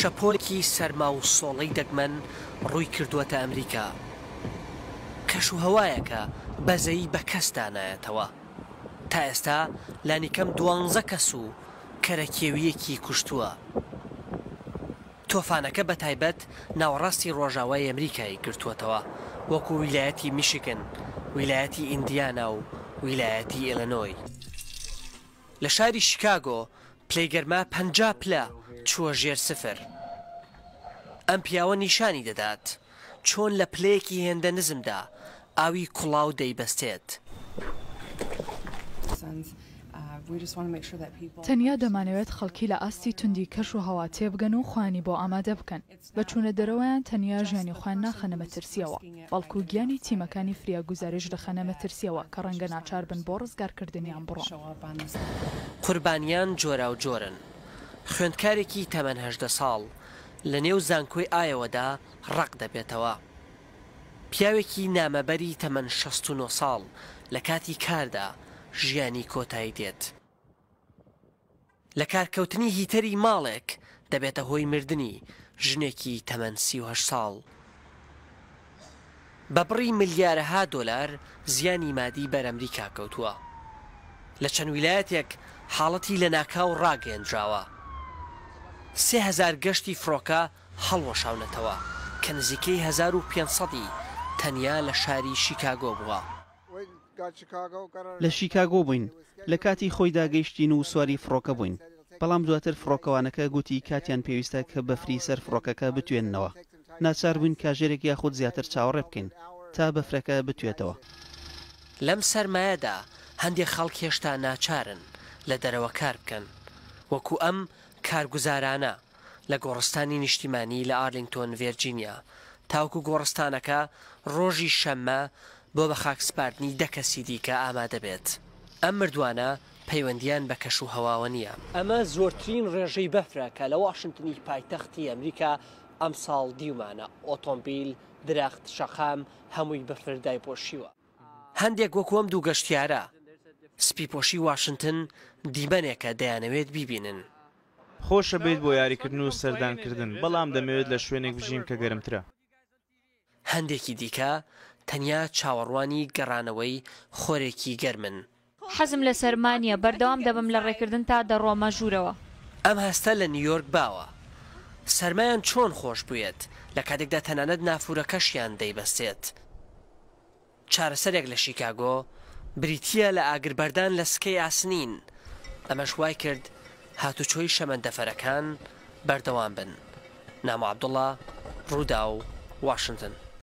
شەپۆلێکی سەرما و سۆڵەی دەگمەن ڕووی کردووەتە ئەمریکا. کەشوهەوایەکە بەزەیی بە کەسدا نایەتەوە. تا ئێستا لانیکەم دوانزە کەس و کەرەکێوییەکی کوشتووە. تۆفانەکە بە تایبەت ناوەڕاستی ڕۆژاوای ئەمریکای گرتووەتەوە، وەکو ویلایەتی میشیگن، ویلایەتی ئیندیانا و ویلایەتی ئیلینۆی. لە شاری شیکاگۆ پلەی گەرما 50 پلە چووە ژێر سفر. ئەم پیاوە نیشانی دەدات چۆن لە پلەیەکی هێندە نزمدا ئاوی کوڵاو دەیبەستێت. تەنیا دەمانەوێت خەڵکی لە ئاستی توندی کەش و هەوا تێبگەن و خۆیانی بۆ ئامادە بکەن. بە چوونە دەرەوەیان تەنیا ژیانی خۆیان ناخەنە مەترسییەوە، بەڵکو گیانی تیمەکانی فریاگوزاریش دەخەنە مەترسییەوە کە ڕەنگە ناچار بن بۆ ڕزگارکردنیان بڕۆن. قوربانیان جۆراوجۆرن. خوێندکارێکی تەمەن 18 ساڵ لە نێو زانکۆی ئایەوەدا ڕەق دەبێتەوە. پیاوێکی نامەبەری تەمەن 69 ساڵ لە کاتی کاردا ژیانی کۆتایی دێت. لە کارکەوتنی هیتەری ماڵێک دەبێتە هۆی مردنی ژنێکی تەمەن 38 ساڵ. بە بڕی ملیارەها دۆلار زیانی مادی بەر ئەمریکا کەوتووە. لە چەند ویلایەتێک حاڵەتی لەناکاو ڕاگەیەندراوە. 3000 گەشتی فڕۆکە هەڵوەشاونەتەوە کە نزیکەی 1500ی تەنیا لە شاری شیکاگۆ بووە. لە شیکاگۆ بووین، لە کاتی خۆیدا گەیشتین و سواری فڕۆکە بووین، بەڵام دواتر فڕۆکەوانەکە گوتی کاتیان پێویستە کە بەفری سەر فڕۆکەکە بتوێننەوە. ناچار بووین کاژێرێک یاخود زیاتر چاوەڕێ بکەین تا بەفرەکە بتوێتەوە. لەم سەرمایەدا هەندێک خەڵک هێشتا ناچارن لە دەرەوە کار بکەن، وەکو ئەم کارگوزارانە لە گۆڕستانی نیشتیمانی لە ئارلینگتۆن، ڤێرجینیا، تاوەکو گۆڕستانەکە ڕۆژی شەممە بۆ بەخاکسپاردنی 10 کەسی دیکە ئامادە بێت. ئەم مردووانە پەیوەندییان بە کەشوهەواوە نییە. ئەمە زۆرترین ڕێژەی بەفرە کە لە واشنتنی پایتەختی ئەمریکا ئەمساڵ دیومانە، ئۆتۆمبیل، درەخت، شەقام هەمووی بەفر دایپۆشیوە. هەندێک وەکو ئەم دوو گەشتیارە سپیپۆشی واشنتن دیمەنێکە دەیانەوێت بیبینن. خۆشە بێیت بۆ یاریکردن و سەردانکردن، بەڵام دەمەوێت لە شوێنێک بژیم کە گەرمترە. هەندێکی دیکە تەنیا چاوەڕوانی گەڕانەوەی خۆرێکی گەرمن. حەزم لە سەرما نییە، بەردەوام دەبم لە ڕێکردن تا دەڕۆمە ژوورەوە. ئەم هەستە لە نیویۆرک باوە. سەرمایان چۆن خۆش بوێت لە کاتێکدا تەنانەت نافورەکەشیان دەیبەستێت. چارەسەرێک لە شیکاگۆ بریتییە لە ئاگربەردان لە سکەی ئاسنین، ئەمەش وایکرد هاتوچۆی شەمەندەفەرەکان بەردەوام بن. نامۆ عەبدوڵا، رووداو، واشنتن.